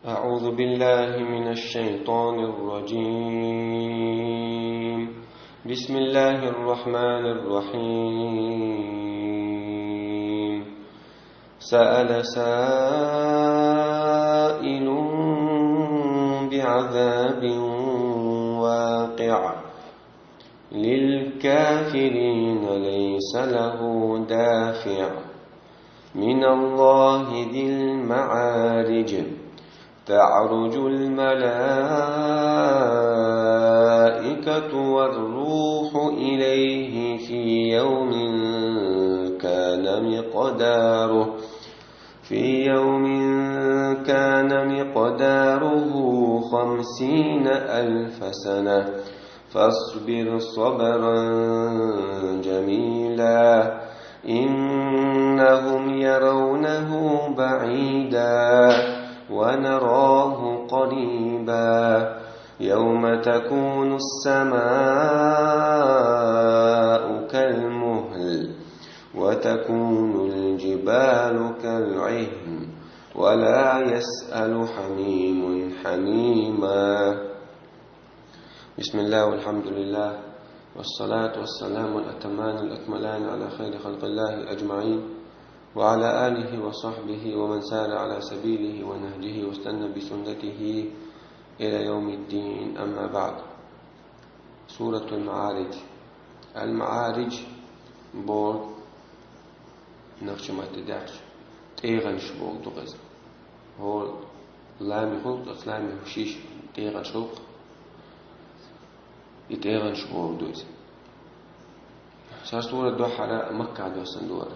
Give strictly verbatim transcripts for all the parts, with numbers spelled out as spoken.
أعوذ بالله من الشيطان الرجيم. بسم الله الرحمن الرحيم. سأل سائل بعذاب واقع. للكافرين ليس له دافع. من الله ذي المعارج. تعرج الملائكة والروح إليه في يوم كان مقداره، في يوم كان مقداره خمسين ألف سنة. فاصبر صبرا جميلا. إنهم يرونه بعيدا ونراه قريبا. يوم تكون السماء كالمهل وتكون الجبال كالعهن ولا يسأل حميم حميما. بسم الله والحمد لله والصلاة والسلام الأتمان الأكملان على خير خلق الله أجمعين وعلى آله وصحبه ومن سار على سبيله ونهجه واستنى بسنته إلى يوم الدين، أما بعد. سورة المعارج. المعارج бор нахча матта дехча тӀегӀанаш богу дукъаза. ХӀор лами хулкъ, лами шиш тӀегӀанаш хулкъ. И тӀегӀанаш богу ду иза. Са сура духьара Макка досан дуара.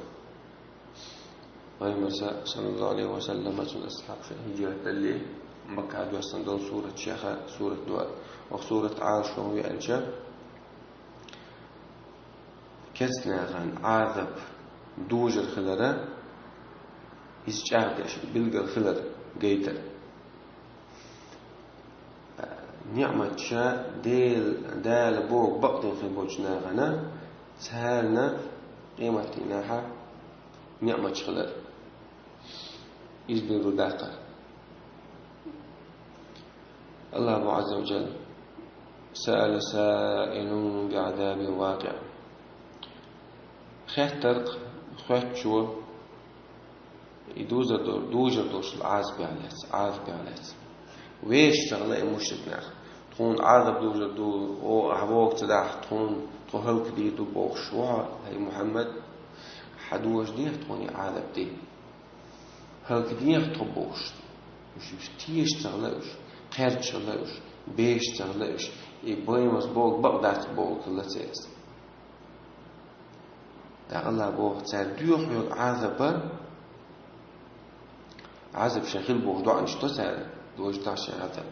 Пайхамар са-, саллаллаху алейхи ва саллям, цун асхьаб ша хиджрат далли, Макка досан дол сурат шеха, сурат дуара. Ох сурат Ӏарш ван вианча, кецнагӀан Ӏазаб дужар хилара, из чӀагӀдеш, билгал хилар гайтар. НиӀматша Дел-, Дала богу бакъдин хир болчу нахана, царна къематдийнахьа ниӀматаш хилар. Иза билгал даккхар. Аллаху Азза ва Джалла: «سأل سائل بعذاب واقع». Хеттарг хоьттучо, и дузар до-, дужар долуш Ӏазап бехь лаьцна, Ӏазап бехь лаьцна. Вешан ца хилла и мушрик нах. Тхуна Ӏазап дужар ду, о, ахьа вогу ца дахь, тхуна, тхо хӀаллакдийр ду бохуш ву хьо, хӀай Мухьаммад, хьан дожа дехьа тхуна и Ӏазап де. ХӀаллакдехьа тхо бохуш. Уьш, уьш теша ца хилла уьш, кхерча хилла уьш, беша ца хилла уьш, и баймас богу бакъ дац боху хилла церас. ТӀаккха Аллах боху, цара доьху йолу Ӏазапа, Ӏазап шайн хила боху доӀанаш до цара, дожа дахь шайн Ӏазап.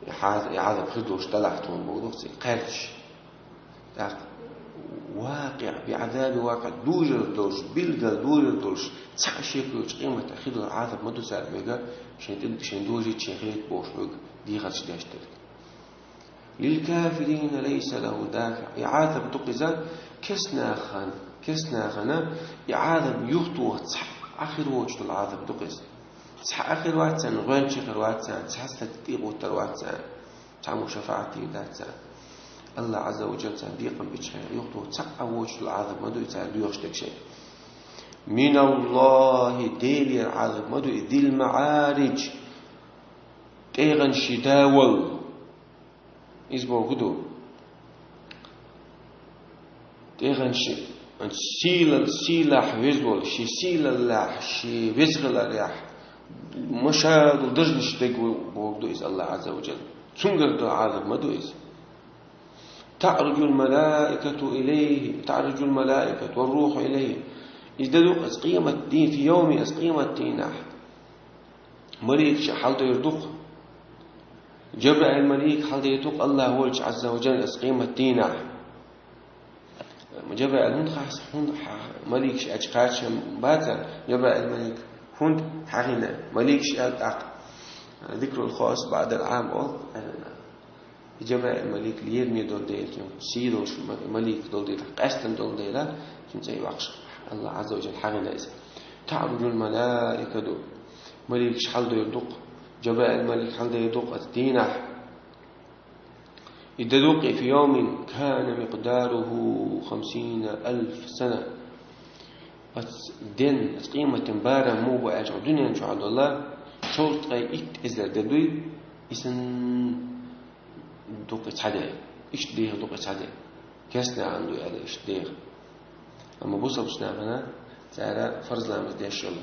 И хьаза, и Ӏазап хир долуш далахь тхуна боху дукха цига кхаьрдаш. ТӀаккха вакъиъ, би Ӏазаби вакъиъ, дужар долуш, билггал дужар долуш, цхьа а шек йолчу къематехь хир долу Ӏазап ма ду цара вайга, шайн тӀе, шайн дожийча шайн хета бохуш вайга дехарш деш дерг. «Лил кафирина лайса лаху дафиъ». И Ӏазап ду-кх иза, кеснахана, кеснахана, и Ӏазап юхатоха цхьа а хир воцуш долу Ӏазап ду-кх иза. Цхьа а хир вац царна, гӀоьнча хир вац царна, цхьа стаг тӀе а гӀоттар вац царна, цхьаммо шафаӀат дийр дац царна. Аллах Ӏазза ва Джалла царна бекхам бича хенахь юхатоха цхьа а воцуш долу Ӏазап ма ду и цара доьхуш дерг шайн. Миналлахи, Делера Ӏазап ма ду и, Зил МаӀаридж, тӀегӀанаши да волу. Иза боху ду. ТӀегӀанаш сийлал-, сийлахь веза волу, шен сийлаллехь, шен веза хиларехь, машарал даржанаш дерг ву боху ду иза Аллах Ӏазза ва Джалла. Цуьнгара долу Ӏазап ма ду иза. ТаӀруджул малаикату илайхи, таӀруджул малаикату ва руху илайхи. Иза де ду-кх иза къематдийнахь, фи йовмин, иза къематдийнахь. Маликаш хьалдер ду-кх. Джабраил малик хьалдер ду-кх Аллах волчу Ӏазза ва Джалла иза къематдийнахь. Джабраил хӀунда хьа-, хӀунда хьа-, маликаш аьлча кхачам бацара, Джабраил малик хӀунда хьахийна? Маликаш аьлла тӀаккха. Зикрул хосс баъдал Ӏам олу. И Джабраил малик лераме долу дела, сий долуш ма-, малик долу дела, къаьстина долу дела, цуьнан цӀе йоккхуш, Аллах Ӏазза ва Джалла хьахийна иза. ТаӀруджул малаикату. Маликаш хьалдойр ду-кх, Джабраил малик хьалдойр ду-кх оцу дийнахь. И де ду-кх и: في يوم كان مقداره خمسين ألف سنة. Оцу ден, оцу къематан барам муха бу аьлча, дуьнен чохь долу шовзткъе итт эзар де дуй, и санна ду-кх и цхьа де. Иштта деха ду-кх и цхьа де. Керстанехь дуй аьлла иштта деха. Амма бусалба нахана цара фарз ламаз деш йолу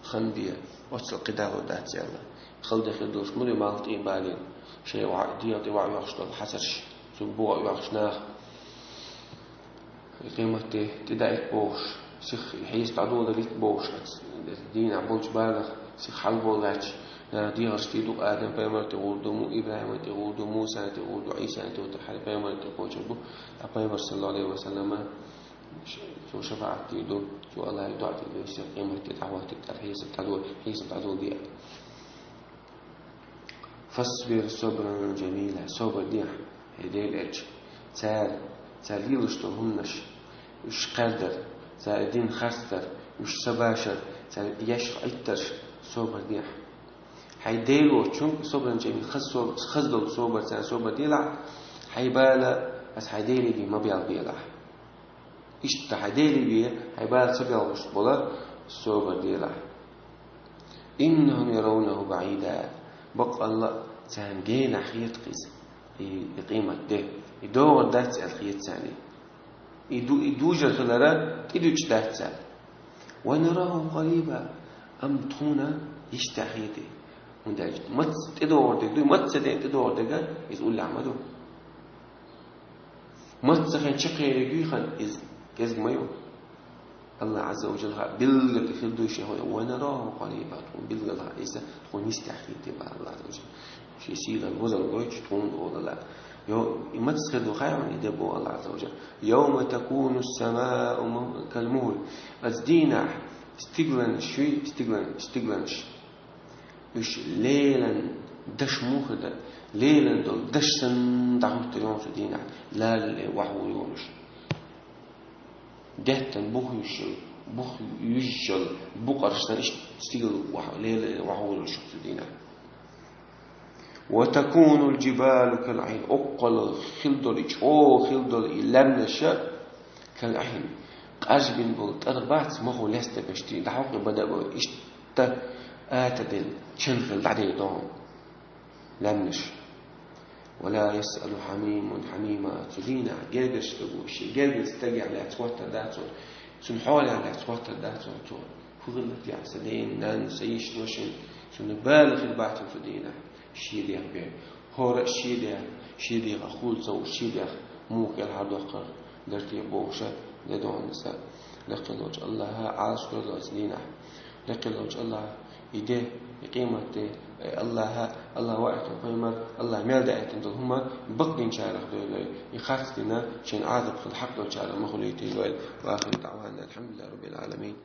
хан бен, оццул кхидӀа а дац аьлла. Хала де хир долуш муьлхха а малх тӀе а балийна, шайн ваӀ-, дегӀан тӀе ваӀ йоккхуш долу хьацарш, цу богӀа йоккхуш нах, и къематде тӀедаийта бохуш, сиха хьесап дӀадолийта бохуш, оцу дийнахь болчу баланах сиха хьалаболлачу, нах дегӀарш тӀе ду-кх, Адам пайхамар тӀе гӀур ду, Му-, ИбрахӀим тӀе гӀур ду, Муса тӀе гӀур ду, Ӏийса тӀе гӀур ду, хьалха пайхамар тӀе кхочур бу, ткъа пайхамар, саллаллаху Ӏалайхи ва саллама, цо шафаӀат дийр ду, цо Аллахье доӀа дийр ду, и къематде дӀахӀоттийта, тӀаккха хьесап дӀадо-, хьесап дӀадолийта. فاصبر صبرا جميلا, собар дехьа, хӀай Делан элча. Цара, цара лелош долу хӀуманаш, уьш кхаьрдар, цара дин харцдар, уьш са башар, цара еш Ӏиттарш, собар дехьа. Хьайн Делочун, собран чӀогӀа хаза соб-, хаза долу собар, цара собар делахь, хьайн бала аса хьайн Деле бен ма белла белахь. Иштта хьайн Деле бен хьайн бала ца белхаш болу собар делахь. إنهم يرونه بعيدا. Баккъалла а царна генахь хета-кх иза, и, и къематде. И догӀур дац аьлла хета царна. И ду-, и дужар хилар тӀедуьтуш дац царна. ونراه قريبا. Амма тхуна иштта хета и. ХӀунда аьлча маца тӀедогӀур дерг ду, маца ца деана тӀедогӀур дерг, иза уллехь ма ду. Маца хен чекхъериг юй хан иза, кӀезиг ма ю. Аллах Азза ва Джалла билггал хир ду шен хӀун, ونراه قريبا, тхуна билггал хан иза, тхуна нисдехь хетий боху Аллах Азза ва Джалла. Шен сийлан вазал гойтуш тхуна олалла. Йо, и маца хир ду хаий хьуна и де боху Аллах Азза ва Джалла. يوم تكون السماء كالمهل. Оцу дийнахь стигланаш юй, стиглан-, стигланаш. Уьш лелан даш муха дан, лелан долу даш санна дӀахӀуттур ю цу дийнахь, лалале вахьур ю уьш. Деттан бух юьжшал, бух юьжшал, букъарш санна иштта стигала вахь-, лелале вахьур ю уьш цу дийнахь. وتكون الجبال كالعهن. Оккхул хила долу, чӀогӀа хила долу и лаьмнаша كالعهن. Къаржбина болу тӀара бац мохо лестабеш, дӀахьокху бада а бан, иштта атаделла, чан хилла дӀадер ду хьуна лаьмнаш. ولا يسأل حميم حميما. Цу дийнахь гергарчу стага шен гергара стагах лаьцна хоттур дац цо. Цуьнан хьолах лаьцна хоттур дац цо. ХӀун хилла техьа сан ден, нанна, сан йиша, нохчийн? Цунна бала хир бац цу дийнахь. Шен дегӀ бен. ХӀора а шен дегӀ, шен дегӀах хула ца ву, шен дегӀ муха кӀелхьардоккхур дара те бохуша, де догӀна аса. Лекхаллачу Аллаха Ӏалашдойла оцу дийнахь. Лекхаллачу Аллаха и де, и къематде, э, Аллаха, Аллаха ваийтина пайхамар, Аллаха мел даийтина долу хӀума бакъдинчарах дойла, и харцдина, шен Ӏазап хила хьакъ долчарах ма хуьлуьйтийла. وآخر دعوانا أن الحمد لله رب العالمين.